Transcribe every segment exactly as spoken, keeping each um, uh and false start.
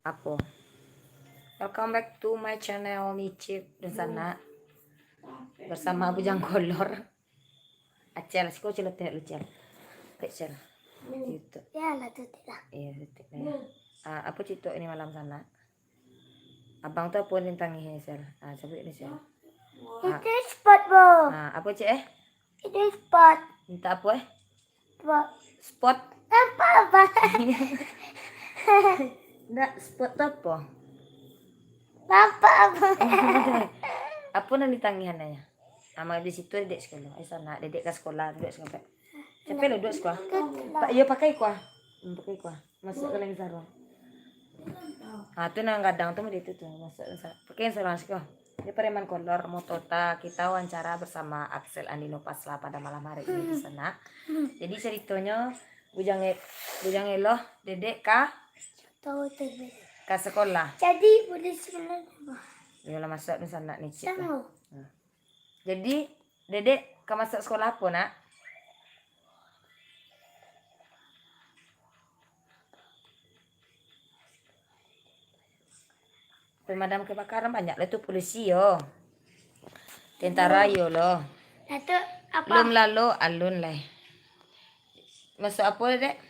Apo? Welcome back to my channel, Nicip dan Sanak. Bersama Bujang Kolor. Acel, siko Cel, tengok lu, Cel. Pek, Cel. YouTube. Ya lah, tutup lah. Iya, tutup lah, ya. Ah, apo cerita ini malam, Sanak? Abang tu apo rintangi, Cel? Ah, sabuik ni, Cel. Ah. Itu spot, Bo. Ah, apo, Cek, eh? Itu spot. Minta apo, eh? Spot. Spot. Apa, Abang? Ndak, spot tu apo? Bapak, Abang. Apo nan ditangihan, Ayah? Ama di situ dedek sekolah. Eh, Sanak, dedek ka sekolah, duduk sekolah. Capek lo duduk sekolah. Pak, iyo, pakai kuah. Hmm, pakai kuah. Masuk ka dalam sarung. Ah, tu nan gadang tu, model tu, tu. Masuk dalam sarung. Pakai sarung siko. Dia preman kolor, moto ta, kita wawancara bersama Axel Andino Pasla pada malam hari ini di sana. Jadi, ceritonyo, Bujang E-, Bujang Eloh, dedek ka Tahu tu, Bang. Ka sekolah. Jadi, boleh sekolah tu, Bang? Iyolah, masuk di sana ni, Cik. Tahu. Hmm. Jadi, dedek ka masuk sekolah apo, Nak? Pemadam kebakaran banyak lah tu, polisi yo. Tentara yo lo. Datuk, apa? Lum lalo alun lai. Masuk apo, Dek?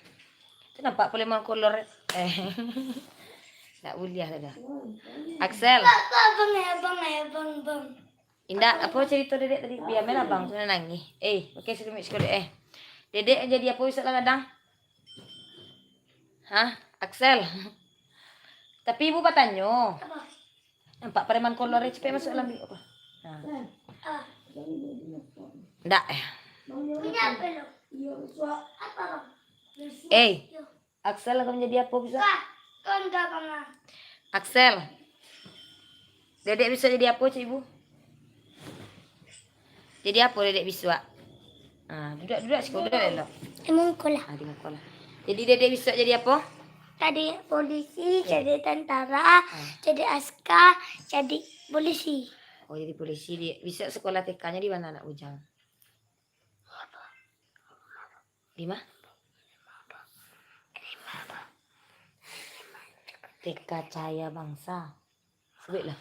Tu nampak preman kolor. Eh. Ndak buliah dah. Axel. Bang, bang, bang, bang, bang, bang. Indak, apo cerito Dedek tadi? Biar main abang tu nangih. Eh, oke, siko, siko, Dek, eh. Dedek jadi apo bisuak lah gadang? Hah? Axel? Tapi ibu batanyo. Apa? Nampak preman kolor, eh, capek masuk dalam bilik apa? Nah. Apa? Ndak, eh. Ini apa lo? Apa, Bang? Eh. Yo. Axel, kamu jadi apo bisuak? Kak, kau enggak, Bang, ah. Axel. Dedek bisuak jadi apo, Cik Ibu? Jadi apo Dedek bisuak? Ah, duduak, duduak siko, duduak elok. Di muko lah. Ah, di muko lah. Jadi Dedek bisuak jadi apo? Jadi polisi, jadi tentara, jadi askar, jadi polisi. Oh, jadi polisi. Di, bisuak sekolah T K-nyo di mana, Nak Bujang? Di ma? T K Cahaya Bangsa. Sabuik lah.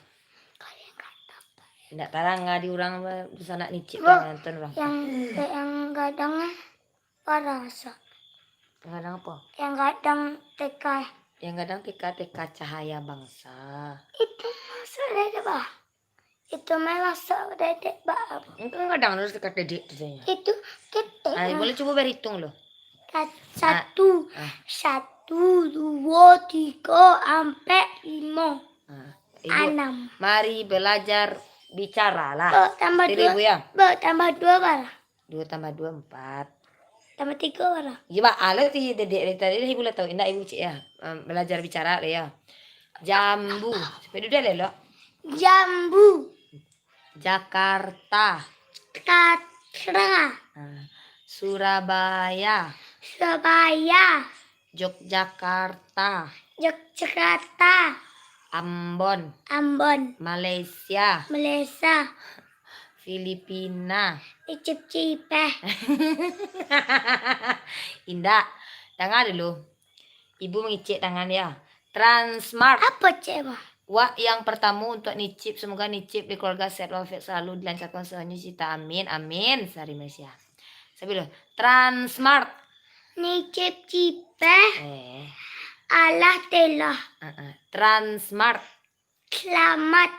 Ndak tarang di urang, dunsanak nicik. Bang, nonton urang. Yang, yang gadang, eh, parah, Sa. Yang gadang apo? Yang gadang T K. Yang gadang T K, T K Cahaya Bangsa. Itu maksudnya, Bah. Itu mah maso Dedek, Bang. Engkau kadang harus dekat Dedek tu saja. Itu ketek, ah, mah. Boleh cubo berhitung lo. Ka-, satu, ah. Satu, duo, tigo, ampek, limo, ah, Ibu, anam. Mari belajar bicara lah. Bo, tambah duo, Ibu, ya? Bo, tambah duo bara? Duo tambah duo, ampat. Tambah tigo bara? Iyo, ba, ah, lah ti Dedek dari tadi lah Ibu lah tahu. Indak Ibu cik ya. Em, belajar bicara lah ya. Jambu. Sampai duduak lah lo. Jambu. Jakarta. Katra. Ah. Surabaya. Surabaya. Yogyakarta. Yogyakarta. Ambon. Ambon. Malaysia. Malaysia. Filipina. Icip-cipeh. Indak. Danga dulu. Ibu mangicek tangan ya. Transmart. Apo, Cek, Bah? Wak yang pertamo untuak Nicip, semoga Nicip di keluarga sehat walafiat, selalu dilancarkan semuanya cita. Amin, amin. Sari Malaysia. Sambil lo. Transmart. Nicip cipeh. Eh. Alah telah. Heeh. Transmart. Selamat.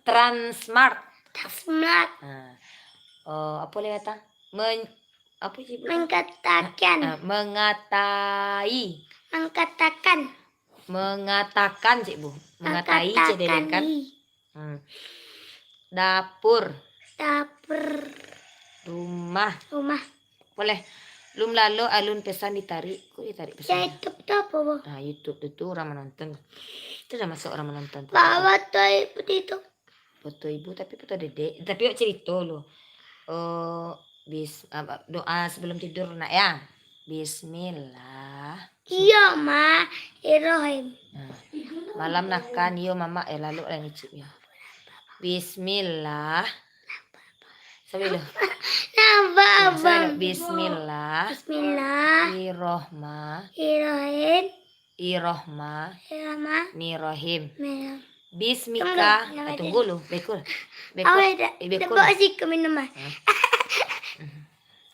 Transmart. Transmart. Ah. Oh, apo lewat ah? Men-, apo sih, Bu? Mengatakan. Ah, ah, mengatai. Mengatakan. Mengatakan, Cik Bu. Mengatai, Cik Deden, kan? Mengatakan. Hmm. Dapur. Dapur. Rumah. Rumah. Boleh. Lum lalo alun pesan ditarik. Kok ditarik pesan? Ya, YouTube tu apo, Bo? Ah, YouTube tu, tu urang manonton. Tu lah masuk urang manonton tu. Bawa tu ibu di tu. Foto ibu, tapi foto dedek. Tapi awak cerita lo. Oh, bis-, ah, doa sebelum tidur, Nak, ya. Bismillah. Iyo, Ma. Irohim. Nah. Malam nakan, iyo, Mamak, ya, lalu lah ngicip, ya. Bismillah. Sampai lo. Napa, ya, sampai lo. Abang? Bismillah. Bismillah. Irohma. Irohim. Bismillahirrahmanirrahim. Bismika. Tunggu, tunggu lu. Ah, tunggu lu. Bekul. Bekul. Awak dah, eh, dah bekul. Bawa siko minum, ah. Hah?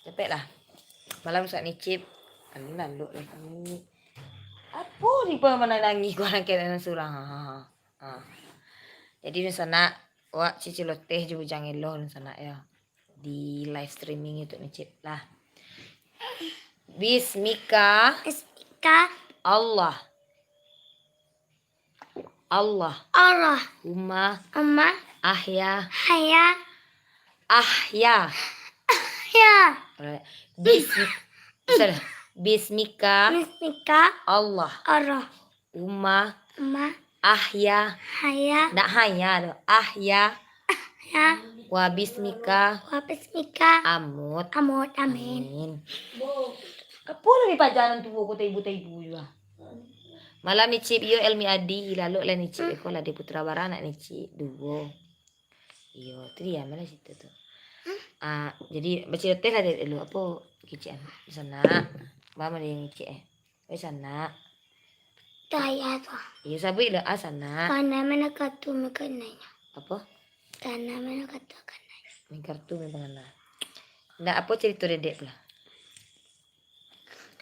Capek lah. Malam sak nicip. Anu lalok lah kami. Apo ni pa manangih kurang kena surang. Ha, ha, ha. Ha. Jadi, dunsanak, wak cicilo teh jo bujang eloh, dunsanak, yo. Di live streaming YouTube Nicip lah. Bismika. Bismika. Allah. Allah. Allah. Uma. Uma. Ahya. Haya. Ahya. Ahya. Bis-, salah. Bismika. Bismika. Allah. Allah. Uma. Uma. Ahya. Haya. Ndak haya doh. Ahya. Ahya. Wa bismika. Wa bismika. Amut. Amut. Amin. Amin. Apo lagi pajaran tu, kota ibu-ibu juga? Malam Nicip, iyo Elmi Adi, lalok lah Nicip, hmm, eko lah di Putra Bara anak Nicip, duo. Iyo, tu dia, mana situ tu. Hmm? Ah, jadi, baca teh lah dulu, apo kecek an? Di sana, ba ma dia ngecek, eh? Di sana. Taya tu. Iyo, sabuik lah, ah, sana. Kana mana kartu makanannya? Apo? Kana mana kartu makanannya? Main kartu main pangana. Ndak apo cerita dedek pula?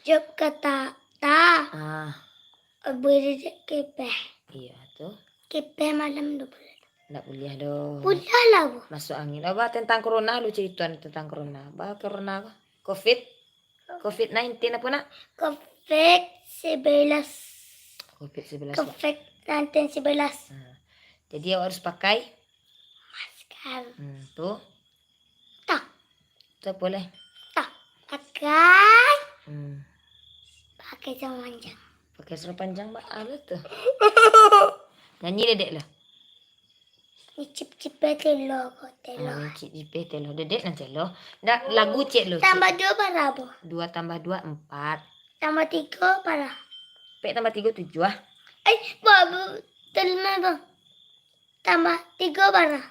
Jawab kata ta. Ah. Beri kipeh. Iyo tu. Kipeh malam tu buliah. Ndak buliah doh. Buliah lah, Bu. Masuk angin. Apa tentang corona lu cerita tentang corona. Apa corona apa? Covid? Covid nineteen apa nak? Covid sebelas. Covid sebelas, Pak. Covid nineteen sebelas. Nah, jadi awak harus pakai masker. Hmm, tu. Tak. Tu apo lai? Tak. Pakai. Hmm. Pakai sarung panjang. Pakai sarung panjang, ba-, alah tu. Nyanyi dedek lah. Nicip-cipeh telo ko, telo. Ah, nicip-cipeh telo. Dedek nan telo. Ndak, lagu cek lo, cek. Tambah dua bara, Bu? Dua tambah dua, empat. Tambah tigo bara? Pek tambah tigo, tujuah. Eh, Bu, Bu, telo, Bu. Tambah tigo bara?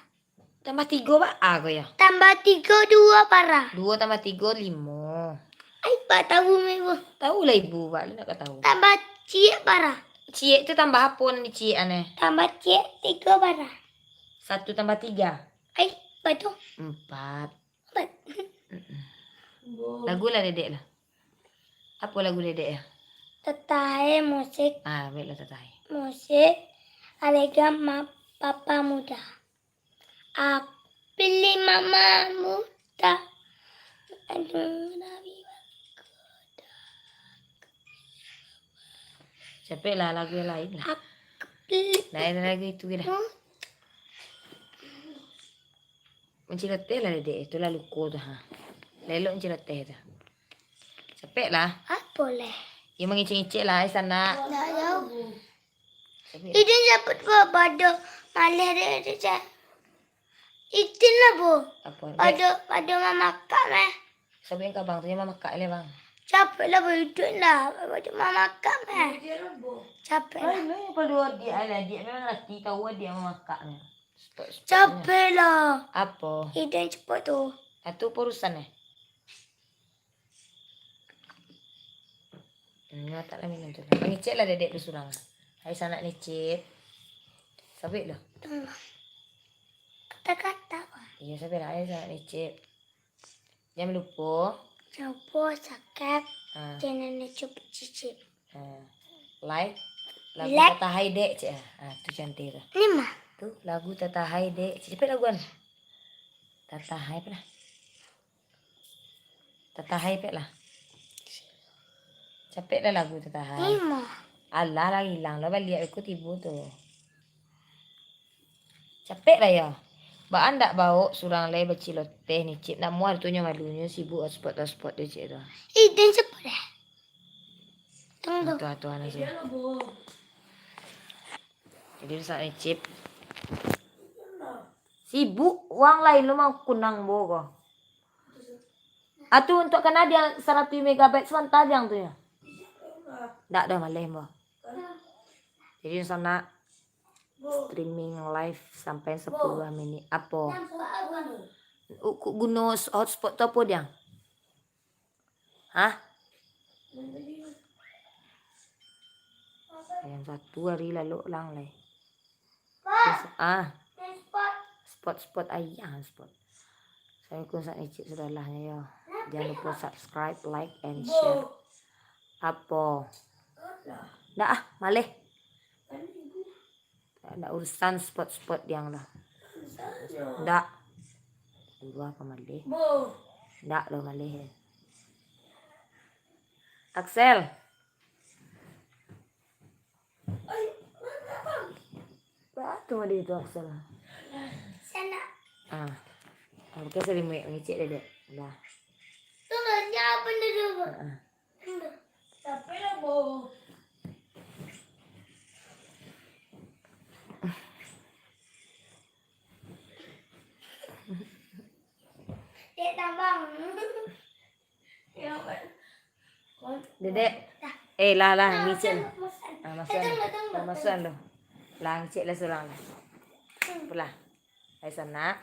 Tambah tigo, ba-, ah, ko yo. Tambah tigo, duo bara? Duo tambah tigo, limo. Ai, ba tahu meh, Bu. Tahu lah ibu, ba, lu nak ka tahu. Tambah ciek bara? Ciek tu tambah apo nan diciek an, eh? Tambah ciek tigo bara? Satu tambah tiga. Ai, ba tu? Empat. Empat. Mm-mm. Lagu lah dedek lah. Apo lagu dedek yo? Tatahe musik. Ah, baiklah, Tatahe. Musik, Alega ma-, Papa Muda. Apili mama muda. Aduh, Nabi. Capek lah lagu yang lain lah. Apili. Lain lagu itu kira. Hmm? Manciloteh lah dedek, itu lah luko tu, ha. Lelok manciloteh tu. Capek lah. Apo leh? Ya, mangicik-ngicik lah, ai sanak. Ndak tahu. Capek lah. Idin sabut ba-, bado maleh dek, dek, cak. Idin lah, Bu. Apo? Bado, bado mamakak meh. Sabuik ka abang tu, jan mamakak leh, Bang. Capek lah, Bu, Idin lah. Bado mamakak meh. Capek lah. Ai, no, yang perlu adiak, ai, adiak memang rati tahu adiak mamakak meh. Stop, stop. Capek lah. Apo? Idin cepet tu. Ah, tu urusan, eh? Hmm, tak lah minum tu. Mangicik lah dedek tu surang. Hai sanak nicip. Sabik lah. Kata-kata apa? Iya, sabik lah. Hai sanak nicip. Jan lupo. Jan lupo subscribe. Ah. Channel YouTube Cicip. Ah. Like. Lagu Tatahe dek, cek. Ah, tu cantik tu. Ni mah. Tu lagu Tatahe dek. Capek lagu an. Tatahe apa lah? Tatahe pek lah. Capek lah lagu Tatahe. Ni mah. Alah lah ilang lah baliak aku tibo tu. Capek lah yo. Baa ndak baok surang lai baciloteh nicip. Ndak muah tu nyo malunyo sibuk hotspot-hotspot tu cek tu. Ih, den cepet deh. Tunggu. Tuan-tuan aja. Jadi sanak nicip. Sibuk, urang lain lo mangkunang bo ko. Atu untuak kana diang saratuih megabyte samanta diang tu yo. Ndak doh maleh bo. Jadi sanak. Streaming live sampai sepuluh menit. Apo? Uku guno hotspot tu apo diang? Hah? Yang satu hari lalu lang lai. Terus, ah, spot-spot ayah, spot. Assalamualaikum, sak ngecek sudahlah yo. Jangan lupa subscribe, like, and share. Apo? Ndak ah, maleh. Ndak urusan spot-spot diang lah. Ndak. Dulu apa maleh? Ndak lo maleh. Axel. Bah, tu mah di itu Axel. Sana. Ah. Ah, bukan sering mengecek dia, Dek. Dah. Tu lah, dia apa dia tu? Ah, ah. Tapi lah, Bo. Dek tabang. Dedek. Eh, lah, lah, ngicek lah. Ah, masuk lah. Lah, masuk lah. Lah, ngicek lah surang lah. Apolah. Lai sanak.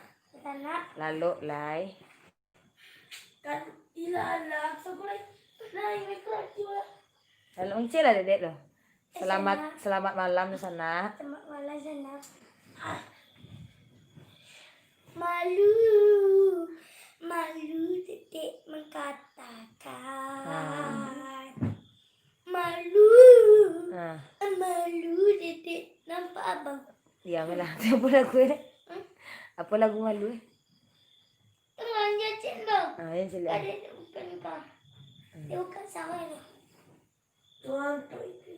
Lalok lai. Lalok ngicek lah, Dedek, lo. Selamat, selamat malam, sanak. Selamat malam, sanak. Malu, malu Dedek mengatakan. Ah. Malu, ah. Malu Dedek nampak abang. Diam lah. Apo lagu eh? Hmm? Apo lagu malu eh? Tengah ngecek lo. Ah, yang jelek. Ada bukan kau. Hmm. Dia bukan sawah lo. Tuan tu itu.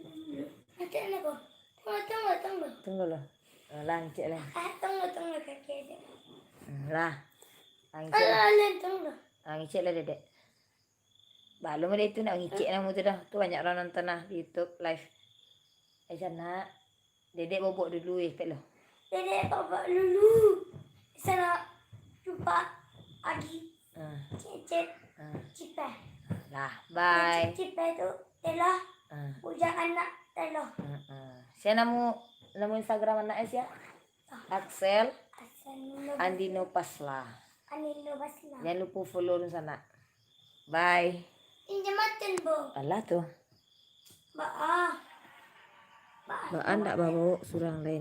Macam mana kau? Tunggu, tunggu, tunggu. Tunggu lah. Ah, lah, ngecek lah. Ah, tunggu, tunggu, kaki aja. Hmm, lah. Ah, ngecek lah. Alah, alah, tunggu. Ah, ngecek lah, Dedek. Balum ado itu nak ngicek namo tu dah. Tu banyak urang nonton lah di YouTube live. Eh, sanak. Dedek bobok dulu, eh, pek lo. Dedek bobok dulu. Sanak lupa agi. Ah. Cecet. Ah. Cipeh. Lah, bye. Cipeh tu, telah. Ah. Bujang anak, telah. Ah, ah. Sia namo, namo Instagram anak eh, sia? Axel Andino Pasla. Andino Pasla. Jangan lupa follow dulu sanak. Bye. Pinjam makan, Bo. Alah tu. Ba ah. Ba ah. Baa ndak babaok surang lai